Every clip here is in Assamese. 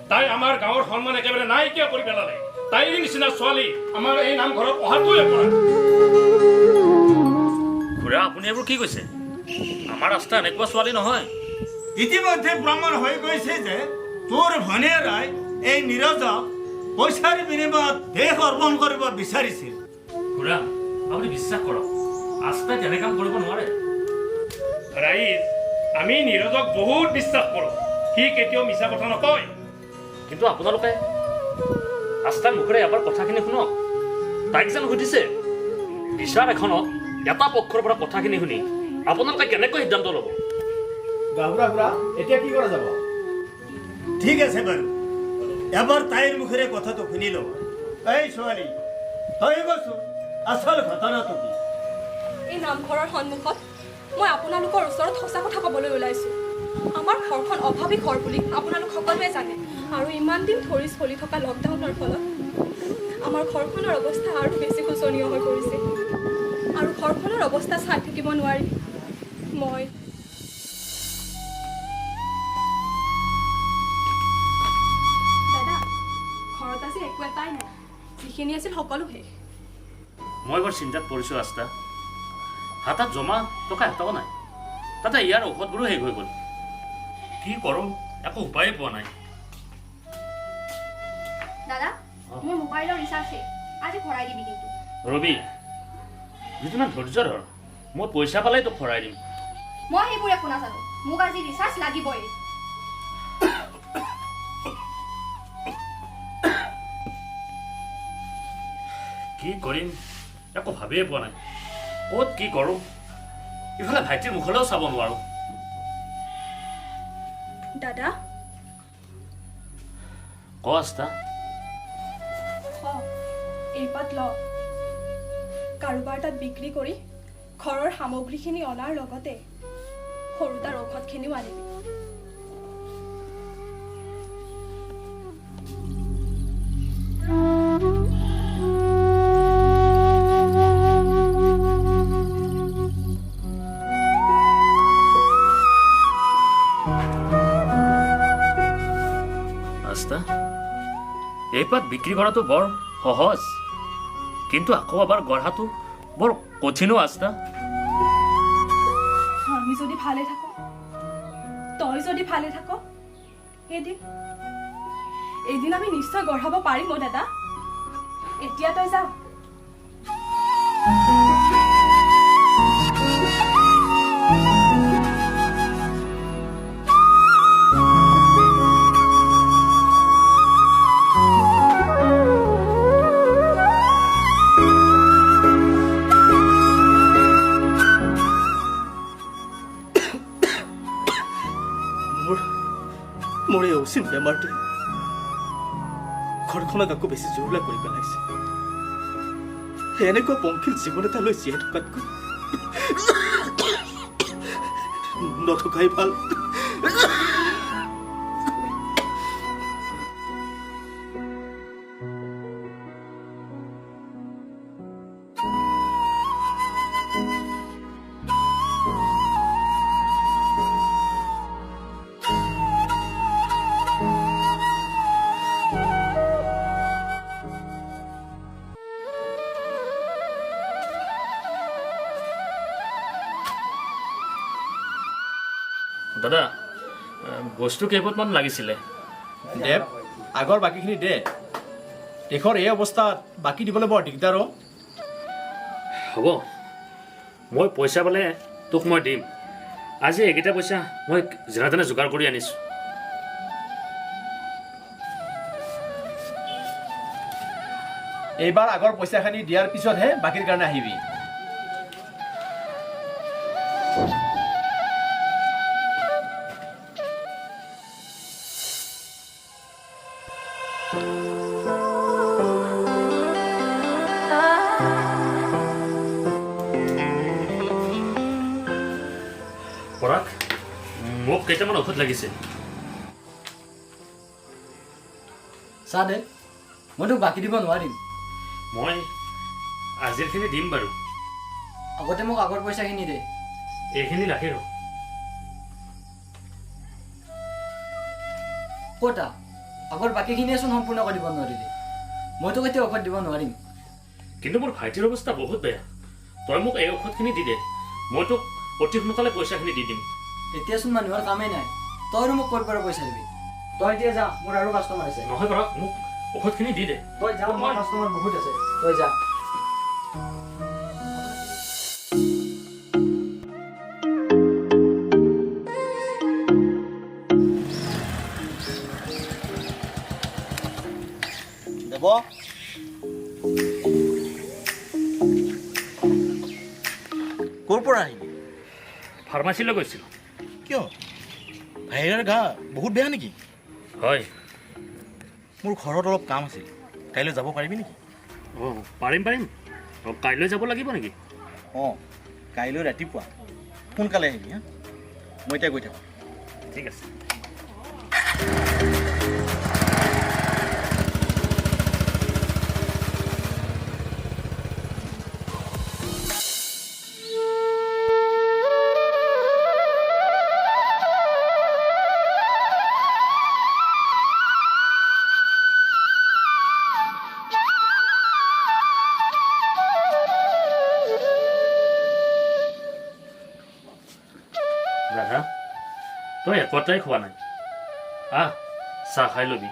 তাই আমাৰ গাঁৱৰ সন্মান একেবাৰে নাইকিয়া কৰি পেলালে। তাইৰ নিচিনা ছোৱালী আমাৰ এই নামঘৰত অহাটোৱে অপৰাধ। খুৰা, আপুনি এইবোৰ কি কৈছে? আমাৰ আস্থা এনেকুৱা ছোৱালী নহয়। ইতিমধ্যে প্ৰমাণ হৈ গৈছে যে তোৰ ভনীয়েৰাই এই নীৰজক পইচাৰ বিনিময়ত দেহ অৰ্পণ কৰিব বিচাৰিছিল। খুৰা, আপুনি বিশ্বাস কৰক, আস্থাই তেনে কাম কৰিব নোৱাৰে। ৰাইজ, আমি নীৰজক বহুত বিশ্বাস কৰোঁ। সি কেতিয়াও মিছা কথা নকয়। কিন্তু আপোনালোকে আস্থাৰ মুখেৰে এবাৰ কথাখিনি শুনক। তাইক যেন সুধিছে। বিচাৰ এখনত এটা পক্ষৰ পৰা কথাখিনি শুনি আপোনালোকে কেনেকৈ সিদ্ধান্ত ল'ব? গাঁওবুঢ়া খুৰা, এতিয়া কি কৰা যাব? ঠিক আছে বাৰু, এবাৰ তাইৰ মুখেৰে কথাটো শুনি লওঁ। এই ছোৱালী, তই কচোন, আচল ঘটনাটো কি? এই নামঘৰৰ সন্মুখত মই আপোনালোকৰ ওচৰত সঁচা কথা ক'বলৈ ওলাইছোঁ। আমাৰ ঘৰখন অভাৱী ঘৰ বুলি আপোনালোক সকলোৱে জানে আৰু ইমান দিন ধৰি চলি থকা লকডাউনৰ ফলত আমাৰ ঘৰখনৰ অৱস্থা আৰু বেছি শোচনীয় হৈ পৰিছে আৰু ঘৰখনৰ অৱস্থা চাই থাকিব নোৱাৰি মই দাদা, ঘৰত আজি একো এটাই নাই। যিখিনি আছিল সকলো শেষ। মই বৰ চিন্তাত পৰিছোঁ আস্থা। হাতত জমা টকা এটাও নাই, তাতে ইয়াৰ ঔষধবোৰো শেষ হৈ গ'ল। কি কৰোঁ, একো উপায়ে পোৱা নাই। দাদা, মোৰ মোবাইলৰ ৰিচাৰ্জ শেষ, আজি ভৰাই দিবি কিন্তু। ৰবি, দুদিনমান ধৈৰ্য ধৰ। মই পইচা পালেই তোক ভৰাই দিম। মই সেইবোৰ একো নাজানো, মোক আজি ৰিচাৰ্জ লাগিবই। কি কৰিম, একো ভাবিয়ে পোৱা নাই। ক'ত কি কৰোঁ? ইফালে ভাইটিৰ মুখলৈও চাব নোৱাৰোঁ। দাদা। ক আস্থা। হ, এইপাত ল। কাৰোবাৰ তাত বিক্ৰী কৰি ঘৰৰ সামগ্ৰীখিনি অনাৰ লগতে সৰু তাৰ ঔষধখিনিও আনিবি। আস্থা, এইপাত বিক্ৰী কৰাটো বৰ সহজ, কিন্তু আকৌ এবাৰ গঢ়াটো বৰ কঠিনো আস্থা। আমি যদি ভালে থাকো, তই যদি ভালে থাক, এদিন এদিন আমি নিশ্চয় গঢ়াব পাৰিম। অ দাদা, এতিয়া তই যা। মোৰ মোৰ এই অচিন বেমাৰটোৱে ঘৰখনক আকৌ বেছি জুৰুলা কৰি পেলাইছে। এনেকুৱা পংখিল জীৱন এটা লৈ জীয়াই থকাতকৈ নথকাই ভাল। দাদা, বস্তু কেইপদমান লাগিছিলে। দেৱ, আগৰ বাকীখিনি দে। দেশৰ এই অৱস্থাত বাকী দিবলৈ বৰ দিগদাৰ অ'। হ'ব, মই পইচা পালে তোক মই দিম। আজি এইকেইটা পইচা মই যেনে তেনে যোগাৰ কৰি আনিছোঁ। এইবাৰ আগৰ পইচাখিনি দিয়াৰ পিছতহে বাকীৰ কাৰণে আহিবি। পৰাগ, মোক কেইটামান ঔষধ লাগিছে। চা দে, মই তোক বাকী দিব নোৱাৰিম। মই আজিৰখিনি দিম বাৰু। আগতে মোক আগৰ পইচাখিনি দে। এইখিনি ৰাখি ৰ। ক'তা? আগৰ বাকীখিনিয়েচোন সম্পূৰ্ণ কৰিব নোৱাৰিলি। মই তোক এতিয়া ঔষধ দিব নোৱাৰিম। কিন্তু মোৰ ভাইটিৰ অৱস্থা বহুত বেয়া। তই মোক এই ঔষধখিনি দি দে, মই তোক অতি সোনকালে পইচাখিনি দি দিম। এতিয়াচোন মানুহৰ কামেই নাই, তইনো মোক ক'ৰ পৰা পইচা দিবি? তই এতিয়া যা, মোৰ আৰু কাষ্টমাৰ আছে। নহয় পৰাগ, মোক ঔষধখিনি দি দে। তই যা, মোৰ কাষ্টমাৰ বহুত আছে, তই যা। দেৱ, ক'ৰ পৰা আহিলি? ফাৰ্মাচীলৈ গৈছিলোঁ। কিয়, ভাইৰাৰ গা বহুত বেয়া নেকি? হয়। মোৰ ঘৰত অলপ কাম আছিল, কাইলৈ যাব পাৰিবি নেকি? অঁ, পাৰিম পাৰিম। কাইলৈ যাব লাগিব নেকি? অঁ, কাইলৈ ৰাতিপুৱা সোনকালে আহিবি। হা, মই এতিয়া গৈ থাকোঁ। ঠিক আছে। ৰাধা, তই একোটাই খোৱা নাই, আহ চাহ খাই ল'বি।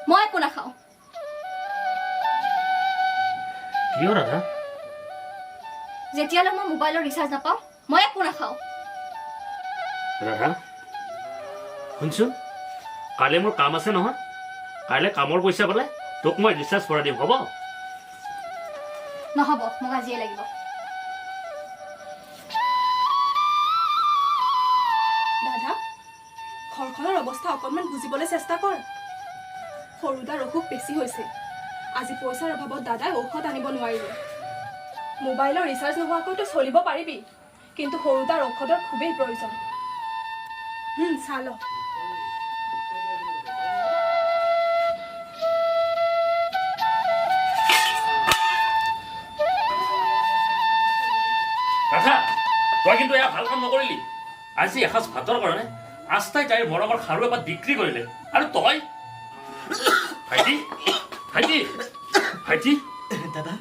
মই একো নাখাওঁ। কিয় ৰাধা? যেতিয়ালৈ মই মোবাইলৰ ৰিচাৰ্জ নাপাওঁ মই একো নাখাওঁ। ৰাধা শুনচোন, কাইলৈ মোৰ কাম আছে নহয়, কাইলৈ কামৰ পইচা পালে তোক মই ৰিচাৰ্জ ভৰাই দিম, হ'ব? নহ'ব, মোক আজিয়ে লাগিব। দাদা, ঘৰখনৰ অৱস্থা অকণমান বুজিবলৈ চেষ্টা কৰ। সৰুদাৰ অসুখ বেছি হৈছে, আজি পইচাৰ অভাৱত দাদাই ঔষধ আনিব নোৱাৰিলে। মোবাইলৰ ৰিচাৰ্জ নোহোৱাকৈ তই চলিব পাৰিবি, কিন্তু সৰুদাৰ ঔষধৰ খুবেই প্ৰয়োজন। চাল। ৰাধা, তই কিন্তু এয়া ভাল কাম নকৰিলি। আজি এসাঁজ ভাতৰ কাৰণে আস্থাই তাইৰ মৰমৰ খাৰু এপাত বিক্ৰী কৰিলে, আৰু তই? ভাইটি, ভাইটি, ভাইটি। দাদা,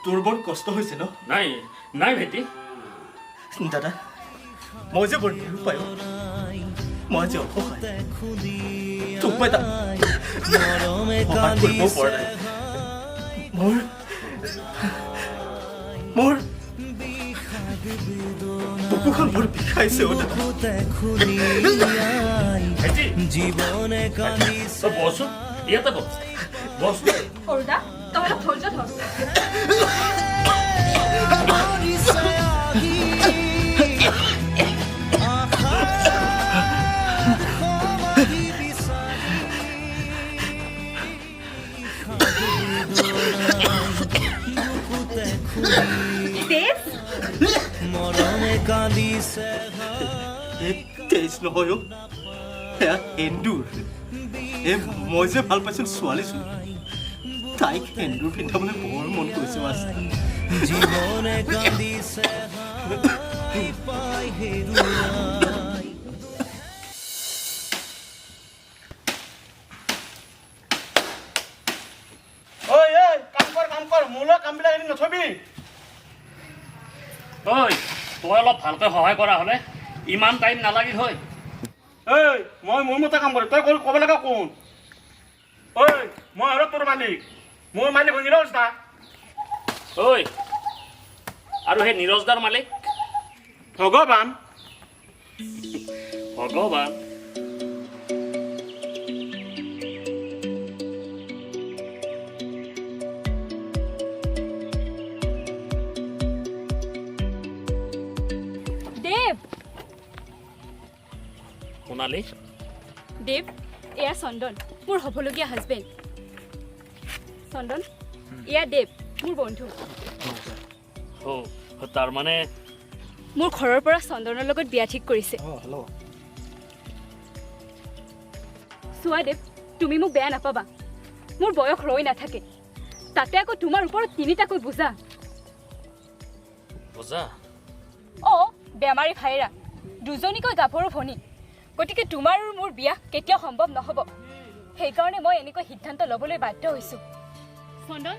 তোৰ বৰ কষ্ট হৈছে ন? নাই নাই ভাইটি। দাদা, মই যে বৰ নিৰুপায়, মই যে অসহায়, তোক মই এটা সহায় কৰিব পৰা নাই। মোৰ মোৰ বুকুখন বৰ বিষাইছে। বহচোন, ইয়াতে বহ, বহচোন। সৰুদা, তই অলপ ধৈৰ্য ধৰ। তেজ নহয়, সেয়া সেন্দুৰ। এই মই যে ভাল পাইছিলোঁ ছোৱালীজনী, তাইক সেন্দুৰ পিন্ধাবলৈ বৰ মন কৰিছে। কাম কৰ, কাম কৰ, মোলৈ কামবিলাক এনে নথবি। ঐ, তই অলপ ভালকৈ সহায় কৰা হ'লে ইমান টাইম নালাগিল হয়। ঐ, মই মোৰ মতে কাম কৰিম, তই ক'ব লগা কোন? ঐ, মই আৰু তোৰ মালিক, মোৰ মালিক হয় নীৰজ দা। ঐ, আৰু সেই নীৰজ দাৰ মালিক? ভগৱান। ভগৱান। দেৱ। সোণালী। দেৱ, এয়া চন্দন, মোৰ হ'বলগীয়া হাজবেণ্ড। চন্দন, এয়া দেৱ, মোৰ বন্ধু। তাৰমানে মোৰ ঘৰৰ পৰা চন্দনৰ লগত বিয়া ঠিক কৰিছে। চোৱা দেৱ, তুমি মোক বেয়া নাপাবা, মোৰ বয়স ৰৈ নাথাকে, তাতে আকৌ তোমাৰ ওপৰত তিনিটাকৈ বোজা। বোজা? অঁ, বেমাৰী ভাইৰা, দুজনীকৈ গাভৰু ভনী, গতিকে তোমাৰ আৰু মোৰ বিয়া কেতিয়াও সম্ভৱ নহ'ব। সেইকাৰণে মই এনেকুৱা সিদ্ধান্ত ল'বলৈ বাধ্য হৈছোঁ। চন্দন,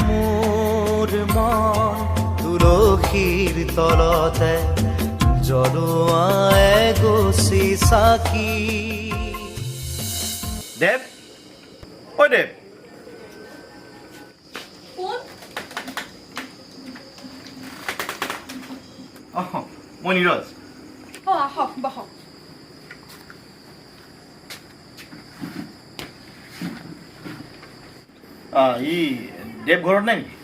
মোৰ মন তুলসীৰ তলতে জ্বলোৱা এগছি চাকি। দেৱ, ঐ দেৱ। কোন? অঁ, মই নীৰজ। অঁ, আহক, বহক। ই দেৱ ঘৰত নাই নেকি?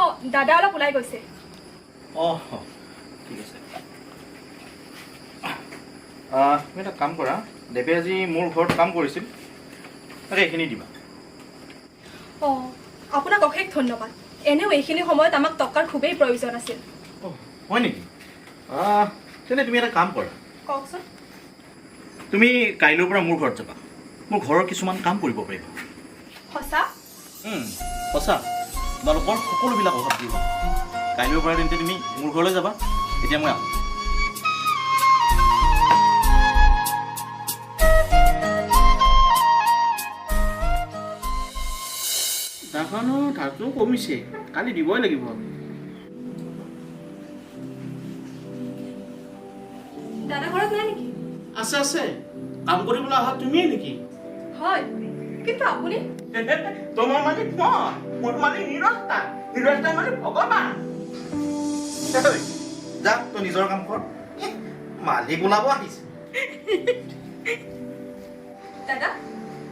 অঁ, দাদা অলপ ওলাই গৈছে। অঁ, ঠিক আছে। তুমি এটা কাম কৰা, দেৱে আজি মোৰ ঘৰত কাম কৰিছিল, তাকে এইখিনি দিবা। অঁ, আপোনাক অশেষ ধন্যবাদ। এনেও এইখিনি সময়ত আমাক টকাৰ খুবেই প্ৰয়োজন আছিল। অঁ, হয় নেকি? তেনে তুমি এটা কাম কৰা। কওকচোন। তুমি কাইলৈৰ পৰা মোৰ ঘৰত যাবা, মোৰ ঘৰৰ কিছুমান কাম কৰিব পাৰিবা। সঁচা? সঁচা। তোমালোকৰ সকলোবিলাক অভাৱ দূৰ হ'ব। কাইলৈৰ পৰা তেন্তে তুমি মোৰ ঘৰলৈ যাবা। এতিয়া মই আহোঁ। দাখনৰ ধাৰটোও কমিছে, কালি দিবই লাগিব। দাদা ঘৰত নাই নেকি? আছে আছে। কাম কৰিবলৈ অহা তুমিয়ে নেকি? হয়, কিন্তু আপুনি? তোমাৰ মালিক মই, মোৰ মালিক নীৰজ দা। নীৰজ দা মানে ভগৱান। যা, তই নিজৰ কাম কৰ। মালিক ওলাব আহিছে। দাদা,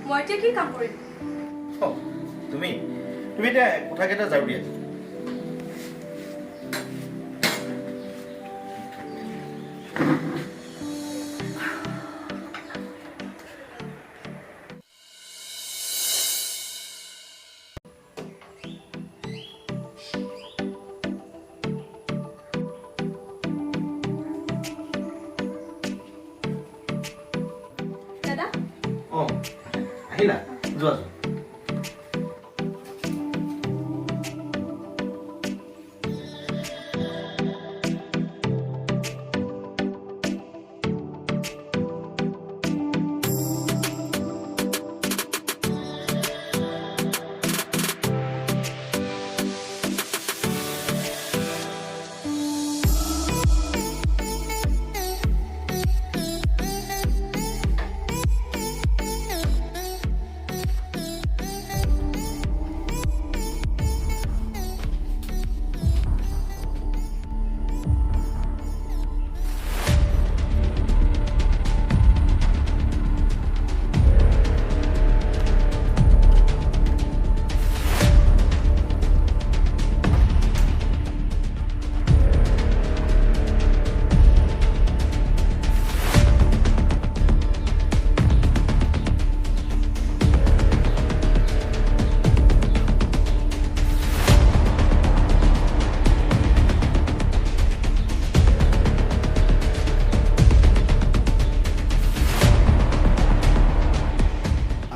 মই এতিয়া কি কাম কৰিম? তুমি তুমি এতিয়া কোঠাকেইটা ঝাৰু দিয়া। দাদা। অঁ, আহিলা, যোৱা যোৱা।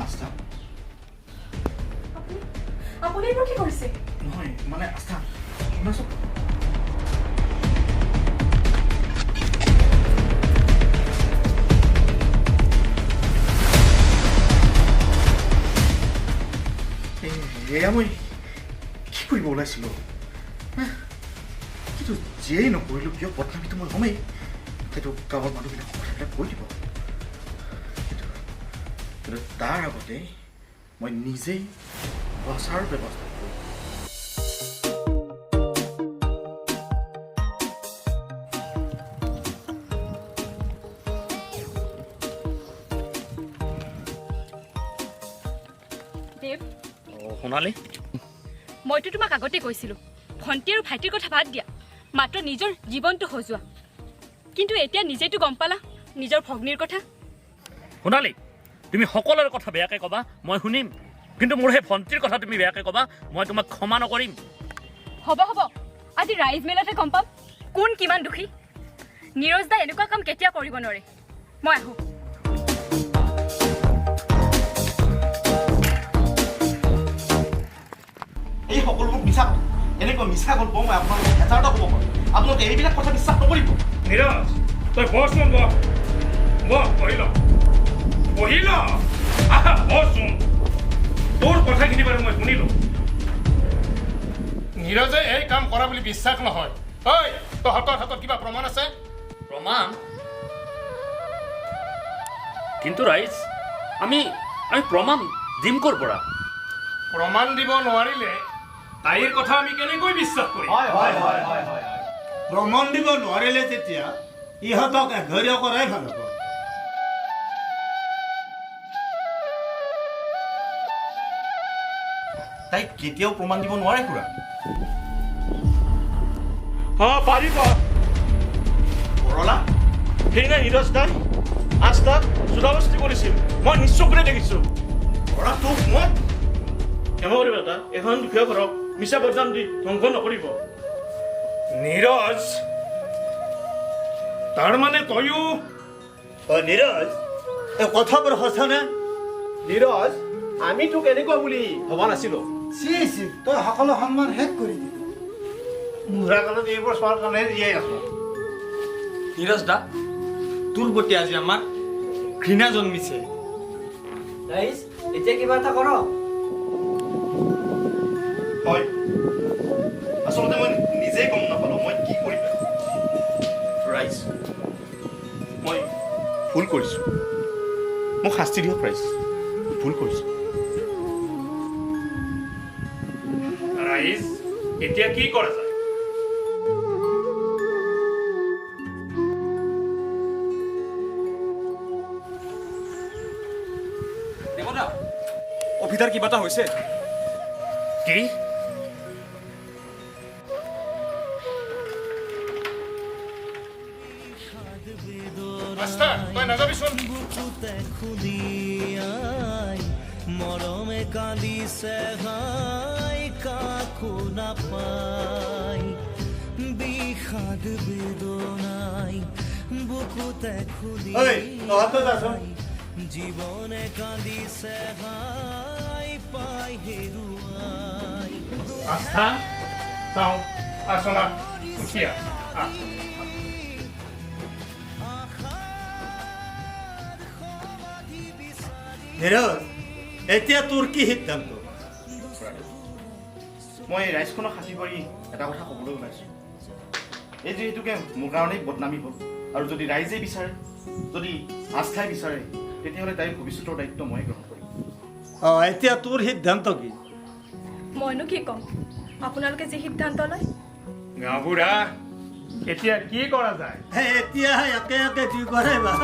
আস্থা। আপুনি এইবোৰ কি কৰিছে? নহয় মানে আস্থা, শুনাচোন। এয়া মই কি কৰিব ওলাইছিলোঁ? কিন্তু যিয়েই নকৰিলোঁ কিয়, বদনামীটো মই হ'মেই। সেইটো গাঁৱৰ মানুহবিলাকক কথাবিলাক কৈ দিব। কিন্তু কিন্তু তাৰ আগতে মই নিজেই বচাৰ ব্যৱস্থা কৰিম। দেৱ। অঁ, সোণালী। মইতো তোমাক আগতে কৈছিলোঁ, ভণ্টি আৰু ভাইটিৰ কথা বাদ দিয়া, মাত্ৰ নিজৰ জীৱনটো সজোৱা। কিন্তু এতিয়া নিজেতো গম পালা নিজৰ ভগ্নীৰ কথা। সোণালী, তুমি সকলোৰে কথা বেয়াকৈ ক'বা, মই শুনিম। কিন্তু মোৰ সেই ভণ্টিৰ কথা তুমি বেয়াকৈ ক'বা, মই তোমাক ক্ষমা নকৰিম। হ'ব হ'ব, আজি ৰাইজ মেলতে গম পাম কোন কিমান দোষী। নীৰজ দাই এনেকুৱা কাম কেতিয়াও কৰিব নোৱাৰে। মই আহোঁ। এই সকলোবোৰ মিছা কথা। এনেকুৱা মিছা গল্প মই আপোনালোকক হেজাৰটা ক'ব পাৰোঁ, আপোনালোকে এইবিলাক কথা বিশ্বাস নকৰিব। নীৰজ, তই বহচোন, বহ বহ, বহি ল, বহি ল, আহা বহচোন। তোৰ কথাখিনি বাৰু মই শুনিলো। নীৰজে এই কাম কৰা বুলি বিশ্বাস নহয়। ঐ, তহঁতৰ হাতত কিবা প্ৰমাণ আছে? প্ৰমাণ? কিন্তু ৰাইজ, আমি আমি প্ৰমাণ দিম ক'ৰ পৰা? প্ৰমাণ দিব নোৱাৰিলে তাইৰ কথা আমি কেনেকৈ বিশ্বাস কৰিম? হয়, প্ৰমাণ দিব নোৱাৰিলে তেতিয়া ইহঁতক এঘৰীয়া কৰাই ভাল হ'ব। তাই কেতিয়াও প্ৰমাণ দিব নোৱাৰে খুৰা। হা, পাৰিব। বৰলা, সেইদিনা নীৰজ দাই আস্থাক জোৰাবস্তি কৰিছিল, মই নিশ্চকুৰে দেখিছোঁ। বৰলা, তোক মই ক্ষমা কৰিব। দাদা, এখন দুখীয়া ঘৰক মিছা বদনাম দি ধ্বংস নকৰিব। নীৰজ, তাৰমানে তয়ো? অ নীৰজ, এই কথাবোৰ সঁচানে? নীৰজ, আমি তোক এনেকুৱা বুলি ভবা নাছিলো। চি চি, তই সকলো সন্মান শেষ কৰি দিলি। বুঢ়া কালত এইবোৰ চোৱাৰ কাৰণে জীয়াই আছো। নীৰজ দা, তোৰ প্ৰতি আজি আমাৰ ঘৃণা জন্মিছে। ৰাইজ, এতিয়া কিবা এটা কৰ। হয়, আচলতে মই নিজেই গম নাপালো মই কি কৰি পেলালো। ৰাইজ, মই ভুল কৰিছোঁ, মোক শাস্তি দিয়ক ৰাইজ, ভুল কৰিছোঁ। ৰাইজ, এতিয়া কি কৰা যায়? দেৱদা, অভিতাৰ কিবা এটা হৈছে। কি? আস্থা, তই নাযাবিচোন। মৰমে কান্দিছে হাই, কাকো নাপাই, বিষাদ বেদনাই বুকুতে খুলি ঐ, তহঁতো যাচোন। জীৱনে কান্দিছে হাই, পাই হেৰুৱাই। আস্থা, চাওঁ, আচনা, উঠি আহ, আহ। নীৰজ, এতিয়া তোৰ কি সিদ্ধান্ত? মই ৰাইজখনক সাঁচি কৰি এটা কথা ক'বলৈ ওলাইছোঁ। এই যিহেতুকে মোৰ কাৰণেই বদনামী হ'ল, আৰু যদি ৰাইজে বিচাৰে, যদি আস্থাই বিচাৰে, তেতিয়াহ'লে তাইৰ ভৱিষ্যতৰ দায়িত্ব ময়ে গ্ৰহণ কৰিম। অ, এতিয়া তোৰ সিদ্ধান্ত কি? মইনো কি ক'ম, আপোনালোকে যি সিদ্ধান্ত লয়। গাঁওবুঢ়া, এতিয়া কি কৰা যায়? এতিয়া একে একে জুই কৰাই ভাল।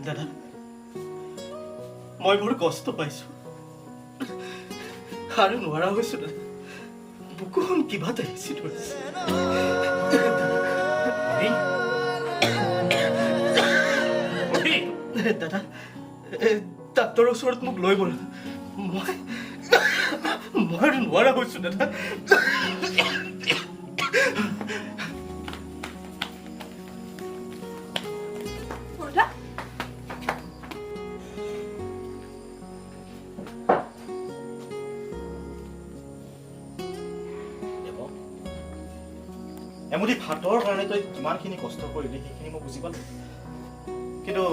দাদা, মই বৰ কষ্ট পাইছো আৰু নোৱাৰা হৈছো দাদা। বুকুখন কিবা এটা হেঁচি ধৰিছে। দাদা, ডাক্তৰৰ ওচৰত মোক লৈ গ'ল। মই মই আৰু নোৱাৰা হৈছো দাদা। বৰলা, এমুঠি ভাতৰ কাৰণে তই কিমানখিনি কষ্ট কৰিলি সেইখিনি মই বুজি পালো, কিন্তু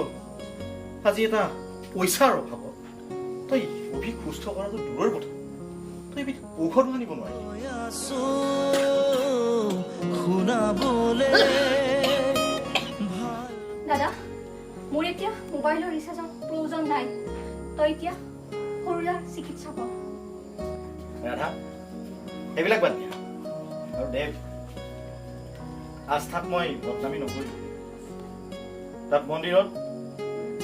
আজি এটা পইচাৰ অভাৱত তই অভিক সুস্থ কৰাটো দূৰৰ কথা, তই এবিধ ঔষধো আনিব নোৱাৰিলি। দাদা, মোৰ এতিয়া মোবাইলৰ ৰিচাৰ্জৰ প্ৰয়োজন নাই। তই এতিয়া সৰুলাৰ চিকিৎসা কৰ। ৰাধা, সেইবিলাক বাদ দিয়া। আৰু দেৱ, আস্থাক মই বদনামী নকৰিম। তাত মন্দিৰত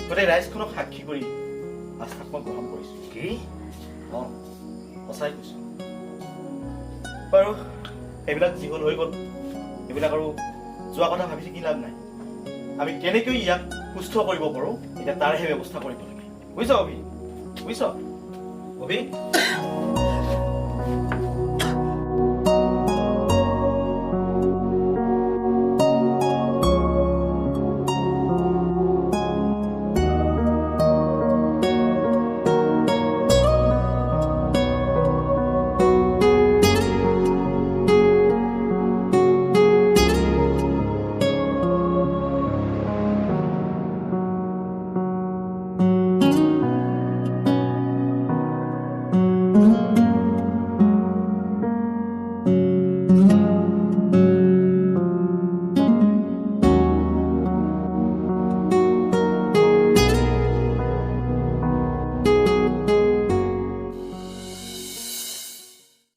গোটেই ৰাইজখনক সাক্ষী কৰি আস্থাক মই গ্ৰহণ কৰিছোঁ। কি? অঁ, সঁচাই কৈছোঁ। বাৰু, সেইবিলাক যি হ'ল হৈ গ'ল, এইবিলাক আৰু যোৱা কথা ভাবি থাকি লাভ নাই। আমি কেনেকৈ ইয়াক সুস্থ কৰিব পাৰোঁ এতিয়া তাৰহে ব্যৱস্থা কৰিব লাগে। বুজিছ অভি? বুজিছ অভি?